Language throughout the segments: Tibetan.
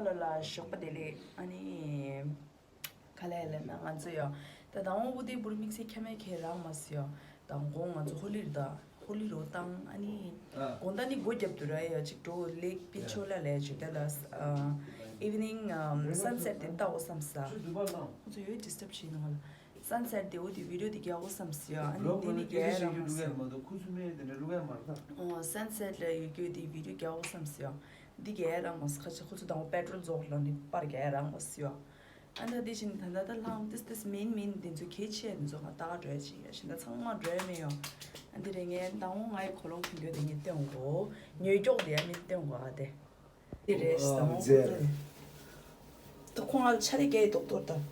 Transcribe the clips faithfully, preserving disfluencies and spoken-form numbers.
ལ་ལ་ཞོགས་པ་བདེ་ལེགས། ཨ་ནི། ག་ལས་ལས་ན་ང་ཚོ་ཡོ། ད་དང་པོ་ཨུ་དེ་པུར་དམིགས་བསལ་ཁྱམས་མེད་ཁྱེད་རང་མ་སི་ཡོ། དང་དགོང་ང་ཚོ་ཧོ་ལི་རུ་ད་ཧོ་ལི་རུ་བཏང་ཨ་ནི། དགོང་དག་ནི་སྒོ་རྒྱབ་ཏུ་ར་ཡོ་ཅིག་འགྲོ་ལེགས་པི་ཆོ་ལ་ལས་ཅིག་ད་ལ། evening sunset དེ་ལྟ་འོ་བསམ་ས། ང་ཚོ་ཡོ་disturb བྱེད་ནོ་ལ། sunset དེ་འོ་དེ་video དེ་རྒྱག་འོ་བསམ་སི་ཡོ། ཨ་ནི་དེ་ནི་རྒྱག་རང་མ་སི་ཡོ། sunset ལ་ཡོད་རྒྱུ་དེ་video རྒྱག་འོ་བསམ་སི་ཡོ། འདི་རྒྱག་རང་མ་སི་ཁ་ཆེ་ཁོ་ཚོ་དང་པོ་པེ་ཏྲོལ་རྫོགས་ལ་ནི་པར་རྒྱག་རང་མ་སི་ཡོ། ཨ་ད་དེ་བཞིན་ད་ད་ད་ལྷམ་ཏིས་ཏིས་མིན་མིན་དེ་ཚོ་གལ་ཆེ་དེ་ཚོ་ང་ད་ག་འགྲོ་ཡ་ཅིག་ཡ་བཞིན་ད་ཚང་མ་འགྲོ་ཡ་མེད་ཡོ། ཨ་འདི་རེ་ངས་ད་འོ་ང་ཡི་ཁོ་ལོང་ཁུན་གྱོད་དེ་ངས་སྟོན་གོ། ཉོས་མགྱོགས་དེ་ཡ་མིན་སྟོན་གོ་ཨ་དེ། དེ་རེད་ཟེར་ད་འོ་ཁོ་ཚོ་རེད། ད་ཁོང་ཨ་ལ་ཆ་རེ་རྒྱག་ཡི་ཏོག་ཏོག་ད།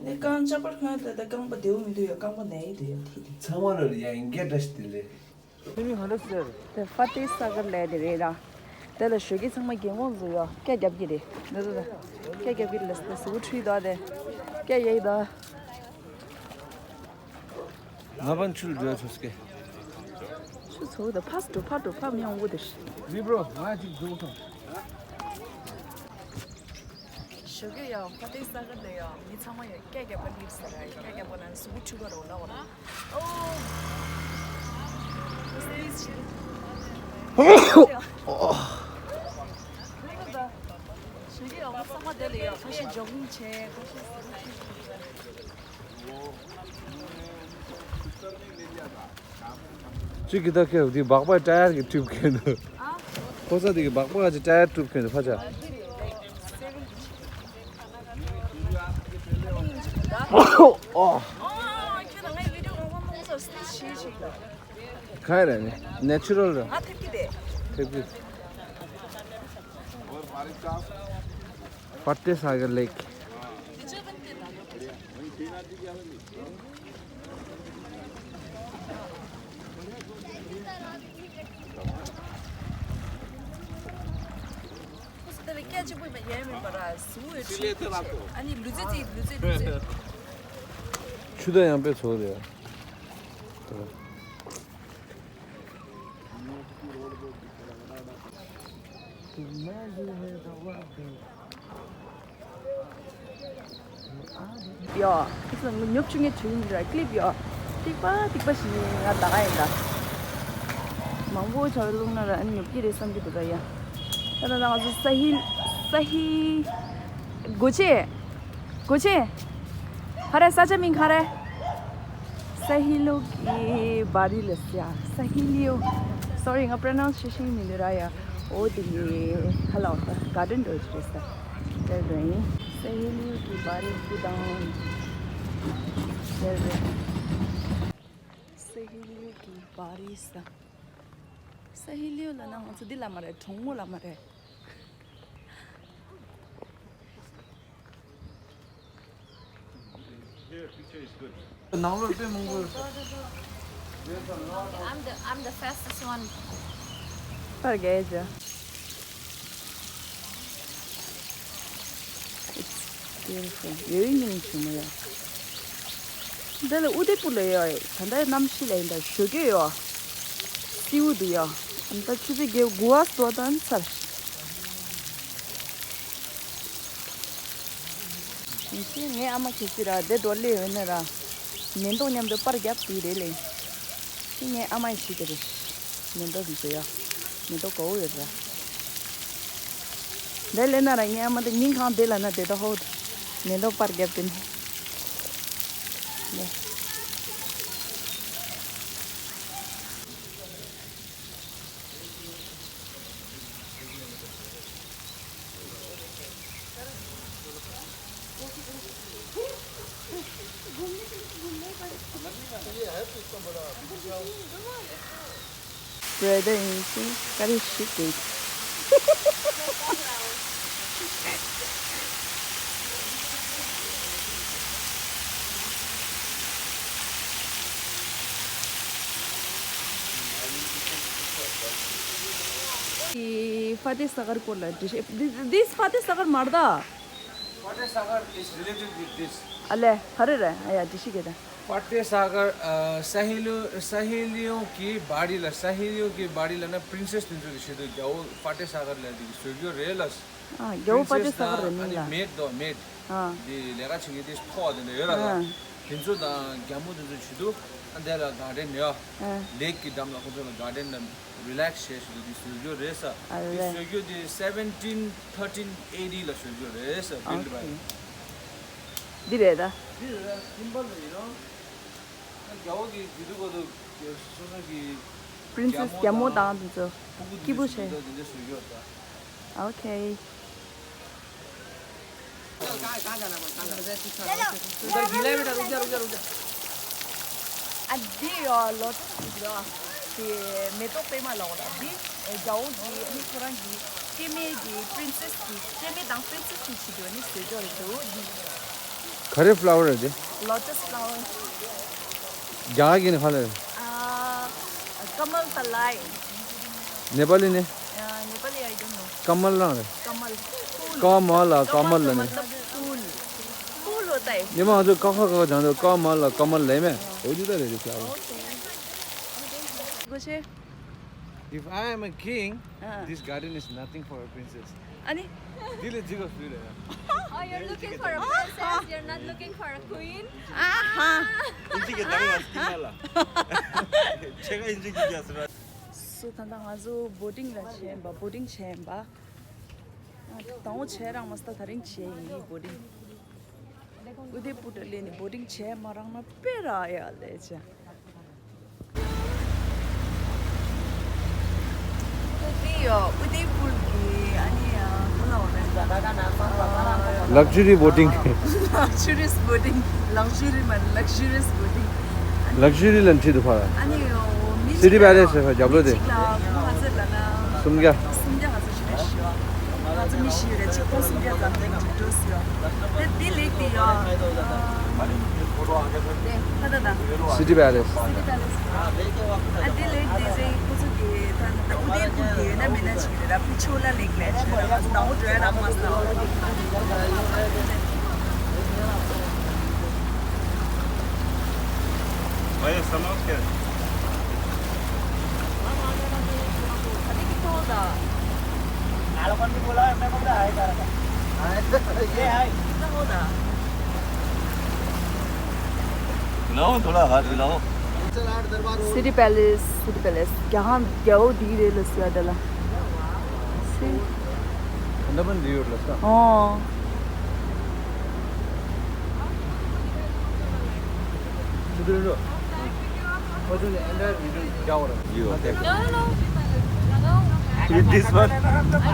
ནི་རྐང་ལྕགས་པར་ཁོང་ད་ད་རྐང་པ་བདེ་བོ་མི་འདུག་ཡོ། རྐང་པ་ན་ཡི་འདུག་ཡོ་དེ་དེ། ཚང་མ་ལ་ཡ་ཡིན་གྱི་འདྲ་ཞིག་དེ་ལས། Give me hundred sir. དེ་ཕ་ཏི་ས་གར་ལས་དེ་རེད་ར། དེ་ལ་ཞོགས་ཀས་ཚང་མ་རྒན་གོག་ཚོ་ཡོ་སྐད་རྒྱབ་ཀྱི་རེད། འདི་ལ་སྐད་རྒྱབ་ཀྱི་རེད་ལ་ཟུག་ཁྲུས་ད་དེ། སྐད་རྒྱག་གི་ད། ང་པན་ཆུལ་འགྲོ་ཆོག་སྐད། ཆུ་ཚོ་ད་ཕ་སི་འགྲོ་ཕ་འགྲོ་ཕ་མི་ཡོང་གི་དེ། ལི་བྲོ་ང་ཅིག་འགྲོ་ཐང་། ཞོགས་ཀས་ཡོ་ཕ་ཏི་ས་གར་ལས་ཡོ་མི་ཚང་མ་ཡོ་སྐད་རྒྱབ་པ་ལིབ་ཟེར་ར་སྐད་རྒྱབ་པ་ལ་ཟུག་ཁྲུས་པ་རོ་ལ་འོ་ལ། གཅིག་གིས་ད་ཁེ་འདི་སྦག་སྦག་ཊ་ཡར་གྱི་ཊུབ་ཁེ་འདུག་ཁོ་ཚ་འདི་གི་སྦག་སྦག་གི་ཊ་ཡར་ཊུབ་ཁེ་འདུག་ཕ་ཆ། ཨོ། ཁྱོད་ང་ཡི་བི་ཌི་ཡོ་ང་མང་ཚོ་སི་ཤི་ཤི་ལ། གང་རེད་ནི་ནེ་ཅུ་རལ་རེད། ང་ཐེབས་ཀྱི་རེད། ཐེབས་ཀྱི། ཕ་ཏི་ས་གར་ལེག་ཁོ་ཚོ་དེ་ལ་སྐད་ཅིག་པོ་ཡང་མེད་པ་ར་ཟུག་ཡོད་ཁྲིད་ཁྲིད་ཨ་ནི་ལུས་རྩལ་རྩེད་ལུས་རྩལ་ལུས་རྩལ། ཆུ་ད་ཡང་པའི་ཚོགས་རེད། ཡོ། ཨི་ཙི་ང་ཉོབ་ཆུ་ངའི་དུས་ཡིན་ར་ཀི་ལིབ་ཡོ། ཏིག་པ་ཏིག་པ་ཞིག་ཡིན་ང་ད་ག་ཡིན་ད། མང་པོ་བྱ་བའི་ལུང་ན་ར་ཨ་ནི་ཉོབ་ཀྱི་རེད་བསམ་གྱི་འདུག་ད་ཡ། ད་ད་ད་ང་ཚོ་ས་ཧིལ་ས་ཧིལ། གོ་ཆེ། གོ་ཆེ། ཧ་རེ་ས་ཆ་མིང་ག་རེ། ས་ཧི་ལུ་གི་བ་རི་ལ་སི་ཡ། ས་ཧི་ལིའུ། སོ་རི་ང་པྲོ་ནའུན་སི་ཤེ་ཤན་མི་འདུག་ར་ཡ། འོ་དེ་གི་ཧ་ལ་བ་ག་ཌན་འགྲོ་ཅི་རེད་ས། དེ་རེད། ས་ཧི་ལིའུ་གི་བ་རི་བུ་དང་། དེ་རེད། ས་ཧི་ལིའུ་གི་བ་རི་ས། ས་ཧི་ལིའུ་ལ་ན་ང་ཚོ་འདི་ལ་མ་རེད་གྲོང་མོ་ལ་མ་རེད། Here, picture is good. ནང་ལོགས་དཔེ་མང་པོ་ཡོད། I'm the, I'm the fastest one. པར་རྒྱག་ཡ། It's beautiful. ཡོད་ཉིན་བྱུང་མ་ཡ། འདི་ལ་ཨུ་དེ་པུ་ལ་ཡོད། ད་ལྟ་གནམ་གཤིས་ལ་ཡིན་ད་ཞོགས་ཀས་ཡོད། སེའུ་འདུག་ཡ། ད་ཆུ་ཚོད་བརྒྱད་དགུ་བ་སོ་ད་ཚར། ཡིན་གཅིག་ངའི་ཨ་མ་གལ་སྲིད་ར་དེ་འགྲོ་སླེབས་ཡོད་ན་ར། མེ་ཏོག་མཉམ་དུ་པར་རྒྱབ་དེ་རེད་ལེ། དེ་ངའི་ཨ་མ་ཡི་ཤི་དེ་རེད། མེ་ཏོག་དེ་ཚོ་ཡ། མེ་ཏོག་དགའ་བོ་ཡོད་ར། དེ་སླེབས་ན་ར་ངའི་ཨ་མ་དེ་ཉིན་གང་དེ་ལ་ན་དེ་ད་ཧོ། མེ་ཏོག་པར་རྒྱབ་དེ་ནི། Brother in Christ, that is shit, dude. ཕ་ཏི་ས་གར་སྐོར་ལ་འདྲི་ཤེས། This, this ཕ་ཏི་ས་གར་མ་རེད་ད། Fateh Sagar is related with this. ཨ་ལས། ཧ་རེ་རེད། ཨ་ཡ་འདྲི་ཤེས་གི་ད། Fateh Sagar, ཨ་ས་ཧི་ལིའུ་ས་ཧི་ལིའུ་གི་བ་རི་ལ། ས་ཧི་ལིའུ་གི་བ་རི་ལ་ན་པྲིན་སེས་དེ་ཚོ་གི་ཆེད་དུ་རྒྱལ་པོ་ཕ་ཏེ་ས་གར་ལ་དེ་གི་བཟོས་རྒྱུ་རེད་ལ། ཨ། རྒྱལ་པོ་པ་ཏི་ས་ག་ར་ནི་ལ། མེད་དོ་མེད། ཨ། འདི་ལས་ཀ་བྱེད་མཁན་དེ་ཐོག་དེ་འདྲ་ཡོད་ར་ལ། ཨ། དེ་ཚོ་དང་རྒྱ་མོ་དེ་ཚོ་བྱེད་དུས་ཨ་འདི་ལ་ག་རེ་ནི་ཨ། ཨ། ལེག་གི་འགྲམ་ལ་ཁོ་ཚོ་ལ་ག་རེ་ནི་རི་ལེག་སི་བྱེད་ཞུ་དུས་འདི་བཟོས་རྒྱུ་རེད་ས། ཨ་རེད། འདི་བཟོས་རྒྱུ་དེ་seventeen thirteen A D ལ་བཟོས་རྒྱུ་རེད་ས། བིལ་ཌི་བའི། འདི་རེད་ད། འདི་རེད་ད། སིམ་པལ་ཡིན་ནོ། རྒྱལ་པོ་གི་དུས་དུས་གོ་དུ་སོ་སོ་གི་པི་རིན་སེ་སི་རྒྱལ་མོ་དང་དེ་ཚོ་སྐྱིད་པོ་བྱས། དེ་འདྲ་བཟོས་རྒྱུ་རེད་ད། ཨོ་ཁེ། इधर गीला है बेटा, रुक जा, रुक जा, रुक जा। ཨ་འདི་ཡོ་ལོ་ཊས་ཅིག་ཡོ། དེ་མེ་ཏོག་པད་མ་ལོག་ལ་འདི་རྒྱལ་པོ་གི་ཨ་ནི་ཁོ་རང་གི་སྐྱེ་དམན་གི་པི་རིན་སེ་སི་གི་སྐྱེ་དམན་དང་པི་རིན་སེ་སི་གི་ཆེད་དུ་ཨ་ནི་བཟོས་ཡོད་རེད་འདུག་འདི། ག་རེ་ཕ་ལ་ཝར་རེད་དེ། ལོ་ཊས་ཕ་ལ་ཝར། རྒྱ་གར་གྱི་ནི་ག་ལ་རེད། ཨ། ཀ་མལ་ཏ་ལའི། ནེ་པ་ལི་ནི། ཨ། ནེ་པ་ལི་I don't know། ཀ་མལ་རང་རེད། ཀ་མལ། ཀ་མ་ལ་ཀ་མལ་ལ་ནི། ཀ་མལ་ཏ་མ་ཏ་ལབ་ཕུལ། ཕུལ་ལོ་ཏའི། ཉི་མ་ང་ཚོ་ཀ་ཁ་ཀ་ཁ་བྱང་དུ་ཀ་མ་ལ་ཀ་མལ་ལས་མེད། འོ་འདི་ལྟ་རེད་རེད་ཤག་ལ། གོ་ཆེ། If I am a king, ཨ། This garden is nothing for a princess. ཨ་ནི། འདི་ལས་འཇིགས་པ་སུས་རེད། Oh, you're looking for a princess, you're not looking for a queen. ཨ་ཧ། ཨིན་ཇི་གི་དང་ལ་སྐྱིད་མ་ལ། ཆེ་ག་ཨིན་ཇི་གི་རྒྱ་སི་ར། སོ་ད་ལྟ་ང་ཚོ་བོ་ཊིང་ལ་ཆས་ཡིན་པ། བོ་ཊིང་ཆས་ཡིན་པ། ཨ་དང་པོ་བྱས་རང་མ་སྟ་ད་རིང་བྱས་ཡིན་བོ་ཊིང་། ཨུ་དེ་པུར་དུ་སླེབས་ནས་བོ་ཊིང་བྱས་མ་རང་ན་དཔེ་ར་ཡ་ལས་བྱས། ལག་ཇུ་རི་བོ་ཊིང་། Luxurious boating. Luxury མ་རེད། Luxurious boating. Luxury ལ་འཁྲིད་དུ་ཕར། City Palace ལ་རྒྱབ་ལོགས་དེ། སུམ་བརྒྱ། སུམ་བརྒྱ་ཧ་ཟེར་ཞུ་ན་ཞུ་བ། ང་ཚོ་མི་ཤི་ཡོད་རེད། ཆིག་སྟོང་སུམ་བརྒྱ་ཙམ་ཞིག་འགྲོ་སྲིད་ཡོད། ད་འདི་ལེགས་དེ་ཡོད། དེ་ད་ད་ད། City Palace. City Palace. ཨ་འདི་ལེགས་དེ་རེད། ཁོ་ཚོ་གི་ད་ད་ཨུ་དེ་པུར་གི་ཡོད་ན་མེད་ན་ཅིག་རེད། ད་ཕུ་ཆོ་ལ་ལེགས་ལས་ཆོ་ལ་ང་ཚོ་ནང་འོ་འགྲོ་ཡ་རག་མ་སོང་། भाई, सामान क्या है? अभी कितना होता? ये है। कितना होता? हिलाओ, थोड़ा हाथ हिलाओ। City Palace, City Palace. རྒྱ་གར་རྒྱལ་པོ་འདི་རེད་ལ་སི་ཡ་དེ་ལ། སི། ཁ་འདབ་འདི་ཡོད་ལ་ས། ཨོ། ཁྱོད་ཚོ་ལ། ཁྱོད་ཚོ་ལ་ཨེ་འདྲ་བི་ཌིའོ་རྒྱག་འོ་ར། You okay? No, no, no. No. With this one? I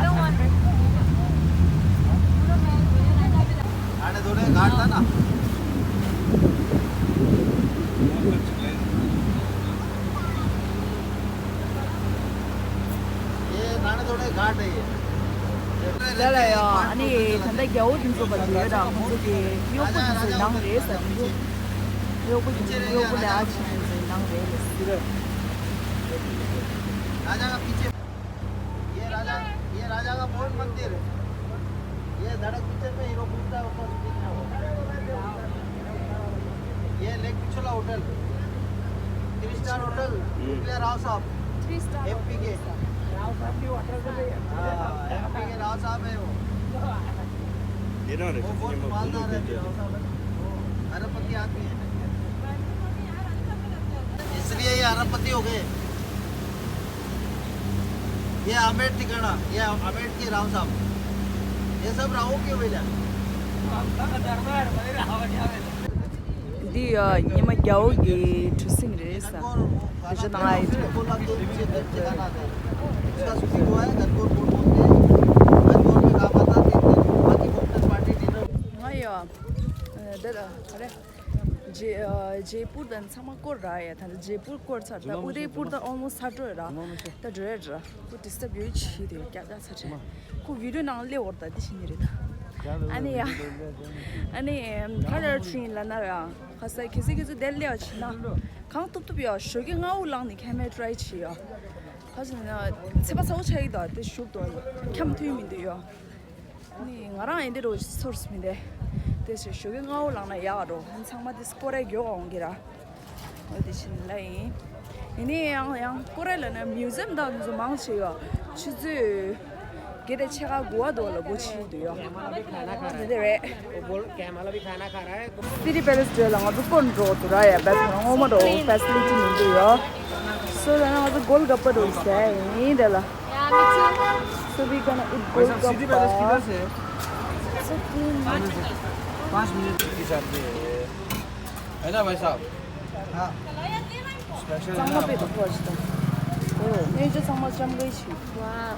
don't want. आने दो रे, घाट था ना। ये आने दो रे, घाट है ये। ལ་ལ་ཡ། ཨ་ནི་ད་ལྟ་རྒྱལ་པོ་དེ་ཚོ་བར་དུ་ཡོད་ར། ཁོང་ཚོ་གི་གཡོག་པོ་དེ་ཚོའི་ནང་རེད་ཟེར། དེ་ཚོ་གཡོག་པོ་དེ་ཚོ་གཡོག་པོ་ལས་ཨ་ཆེན་དེ་ཚོའི་ནང་རེད་ཟེར། राजा का पीछे। ये राजा, ये राजा का मौन मंदिर है। ये धड़क पिक्चर में हीरो घूमता है, ऊपर से दिखता है। ये lake Pichola hotel, three star hotel, हम्म। रुपया राव साहब, थ्री स्टार एमपी के। राव साहब भी होटल से गए। हाँ, एमपी के राव साहब है वो। ये ना रे, वो बहुत ये मत मालदार है, घूमो राव साहब है। वो अरबपति आदमी है। इसलिए ये अरबपति हो गए। ये अमेठ ठिकाना, ये अमेठ के राव साहब, ये सब रावों के हो गए। འདི་ཡ་ཉི་མ་རྒྱལ་པོ་གི་གྲུ་གཟིངས་རེད་ས། བེ་ཤ་དང་ཨའི་ཐུ། इसका शूटिंग हुआ है गनगौर बोर्ड बोलते हैं। गनगौर में काम आता तीन दिन, बाकी cocktail party dinner. ང་ཡ། འདི་ལ་ག་རེ། ཇེ་ཨ་ཇེ་པུར་དང་ཚང་མ་སྐོར་ར་ཡ། ད་ལྟ་ཇེ་པུར་སྐོར་ཚར། ད་ཨུ་དེ་པུར་ད་ཨོལ་མོ་སི་ཚར་འགྲོ་ཡ་ར། ད་འགྲོ་ཡ་ར། ཁོ་ཌི་སི་ཊབ་ཡོད་ཆི་དེ་རྒྱ་རྒྱ་ཚར་ཆེ། ཁོ་བི་ཌིའོ་ནང་སླེབས་འོར་ད་འདི་ཤི་ནི་རེད་ད། ཨ་ནི་ཡ། ཨ་ནི་ག་རེ་ཆུ་ཡིན་ལ་ན་ར། ཁ་ས་ཁེ་སི་ཁེ་སི་དེ་སླེབས་ཆི་ན། གང་ཐུབ་ཐུབ་ཡ་ཞོགས་ཀས་སྔ་པོ་ལངས་ནས་ཁ་མེ་ཊ་རའི་བྱེད་ཡ། ཁ་ས་ན་ཚེས་པ་ཚ་པོ་ཆགས་ཡི་ད་དེ་ཞུགས་དོ་འཁྱམ་ཐུབ་མི་འདུག་ཡ། ནི་ང་རང་ཡིན་དེ་རོ་སོར་སི་མི་འདེ། དེ་ཞེས་ཞོགས་ཀས་སྔ་པོ་ལངས་ན་ཡག་རོ། ཚང་མ་དེ་སྐོར་ར་མགྱོགས་འོང་གི་ར། འོ་དེ་བཞིན་ལ་ཡིན། ཡིན་ནའི་ཡང་ཡང་སྐོར་ར་ལ་ན་མིའུ་ཛི་ཡམ་དང་དེ་ཚོ་མང་ཆེ་ཡོད། ཆུ་ཚོད་ གལ་ཏེ་ཕྱེད་ཀ་དགོས་པ་འདུག་ལ་སྒོ་ཕྱེ་འདུག་ཡོ། འདི་འདི་རེད། སི་ཊི་པེ་ལེ་སི་འགྲོ་ལ་ང་ཚོ་སྤོ་འགྲོ་འདུག་ར་ཡ། བས་ང་ངོ་མ་འགྲོ་ཕེ་སི་ལི་ཊི་མི་འདུག་ཡོ། སོ་ད་ང་ཚོ་གོལ་ག་པ་འགྲོ་ཟེར་ཡིན་དེ་ལ། So we gonna eat golgappa. So clean. पाँच मिनट की शांति है। है ना भाई साहब? हाँ। स्पेशल है ना? གཙང་མ་དཔེ་འདུག་ཁོ་ཅི་དང་། ཨོ། ནས་ཅི་ཚང་མ་ལྕམ་གི་ཆི། Wow.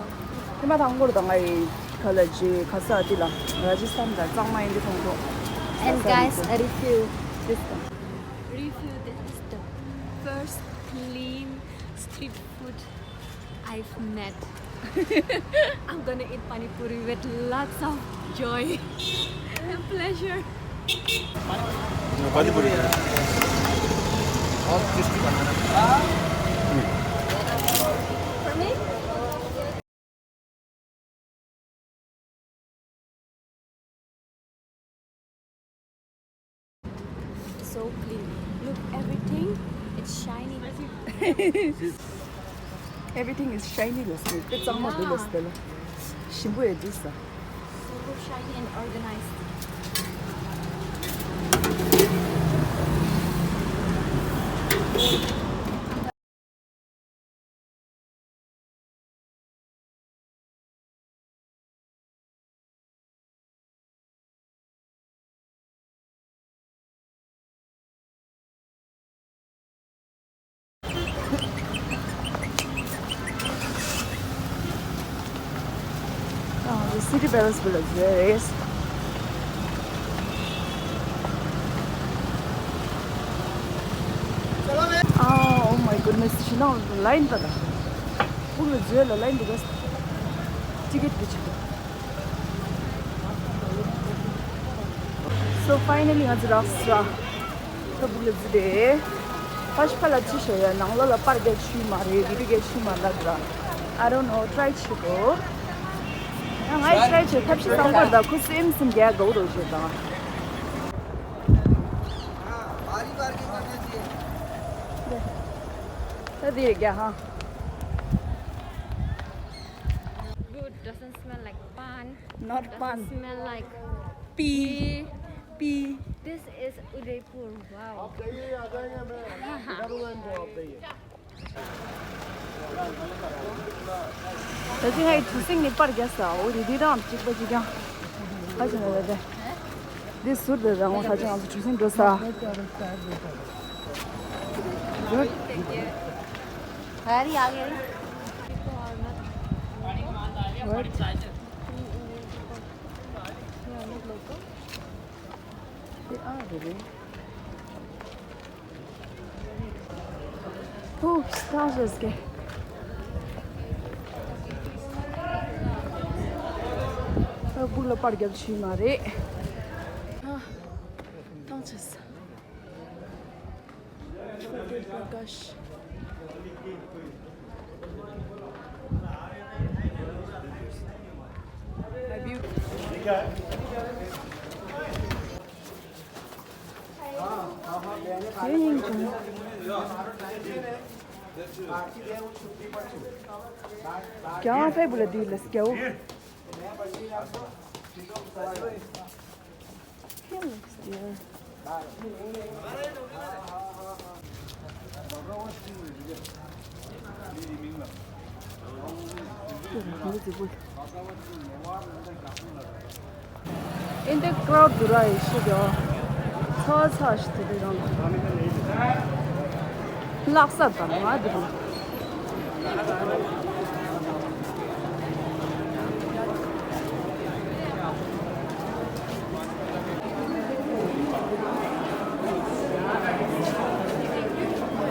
དེ་མ་དང་པོར་དང་ང་ཡི་ཁ་ལ་ཇེ་ཁ་ས་དེ་ལ་ར་ཇི་སྟན་དང་གཙང་མ་ཡིན་དེ་མཐོང་ཐོག Review. This is the first clean street food I've met. I'm gonna eat pani puri with lots of joy and pleasure. पानी पूरी। बहुत टेस्टी बना है। For me? So clean. Look, everything, it's shiny. Everything is shiny ལ་སོ་དཔེ་གཙང་མ་འདུག་ལ་སོ་དེ་ལ། ཞིམ་པོ་ཡོད་འདུག་ས། So shiny and organized. Oh, the city bells will exist. Oh, oh my goodness, you know, the line tada. Full with jewel line because ticket which. So finally, ང་ཚོ་རག་སོང་། ཁ་སྦུག་ལ་བརྫིས་ཏེ། ཕ་ཤི་ཕ་ལ་ཅི་ཤོད་ཡ་ནང་ལོགས་ལ་པར་རྒྱག་ཆུ་མ་རེད། བི་ཌིའོ་རྒྱག་ཆུ་མ་རེད་ད། I don't know, try བྱེད་དགོས། ཡང་ང་ཡི་try བྱེད་ཐབས་ཤེས་བཟང་པོ་རེད་ད། ཁུ་སིམ་སིམ་རྒྱག་དགོས་རོགས་བྱེད་དང་། ད་དེ་རྒྱག་ཧ། Good, doesn't smell like pan. Not pan. Doesn't smell like P. P. P. This is Udaipur. Wow. आप जाइए, आ जाएंगे, मैं इधर हूँ, इनको आप जाइए। ད་ཅི་ང་ཡི་གྲུ་གཟིངས་ནི་པར་རྒྱག་ས། འོ་རི་འདི་དང་གཅིག་པ་གཅིག་རྐྱང་། ཧ་ཅང་ལ་ལ་དེ། འདི་ཟུར་དུ་རང་ཧ་ཅང་ང་ཚོ་གྲུ་གཟིངས་འགྲོ་ས། Good. Thank you. Very ugly. What? They are really. Ooh, stars is gay. ཨ་སྦུག་ལ་པར་རྒྱག་ཆུ་མ་རེད། ཨ། ཐང་ཆད། Fate Prakash. He looks there. In the crowd, dura ishi do. Cha cha shi de dong. Laksa dong ma de.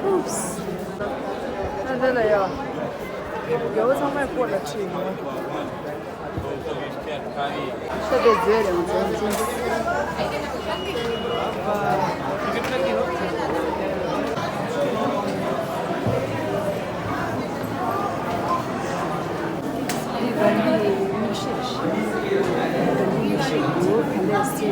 Oops. ཨ་ལེ་ལེ་ཡ། རྒྱལ་པོ་ཚང་མས་སྐོར་ལ་ཁྲིད་ཡོང་། ཤ་དེ་རྫས་རེད་ང་ཚོ་ཚོ། འདི་ག་འདི་མིག་ཤེལ་ཞིག་འདི་ག་འདི་མིག་ཤེལ་འདུག་ག་འདི་སི།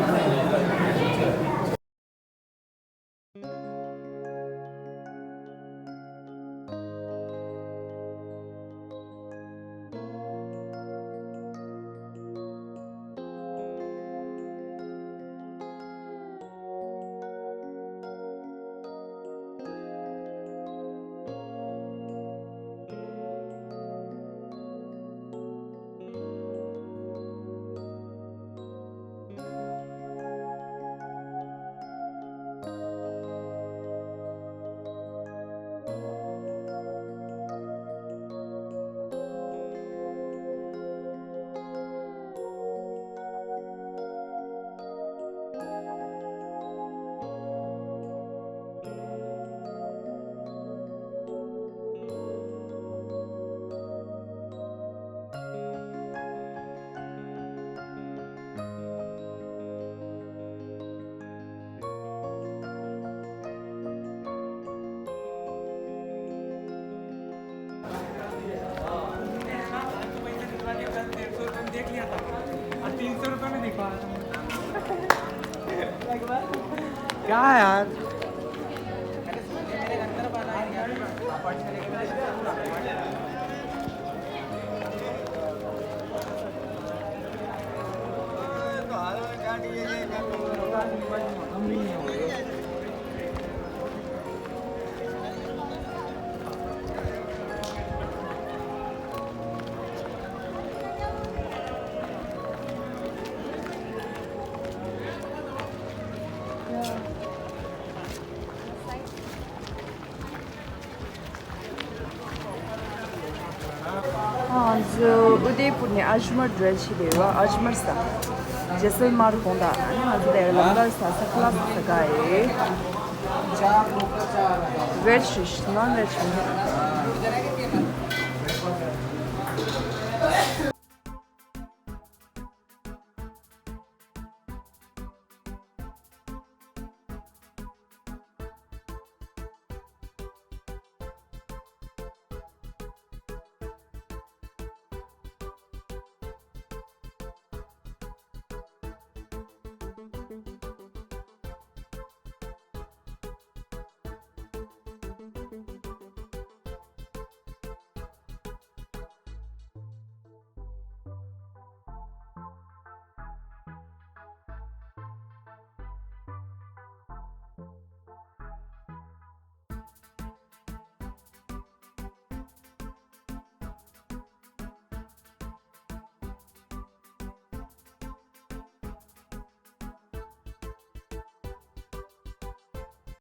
क्या यार। ང་ཚོ་ཨུ་དེ་པུར་ནས་ཨ་ཇུ་མར་འགྲོ་ཆེད་ཡོད། ཨ་ཇུ་མར་ས་ཇེ་སལ་མར་དགོངས་དག་ཨ་ནི་ང་ཚོ་དེར་ལམ་ཀར་ས་ས་ཁ་ལག་ས་ག་ཡེ། ཝེཇ་ཤིཤ་ནོན་ཝེཇ་ཤིཤ།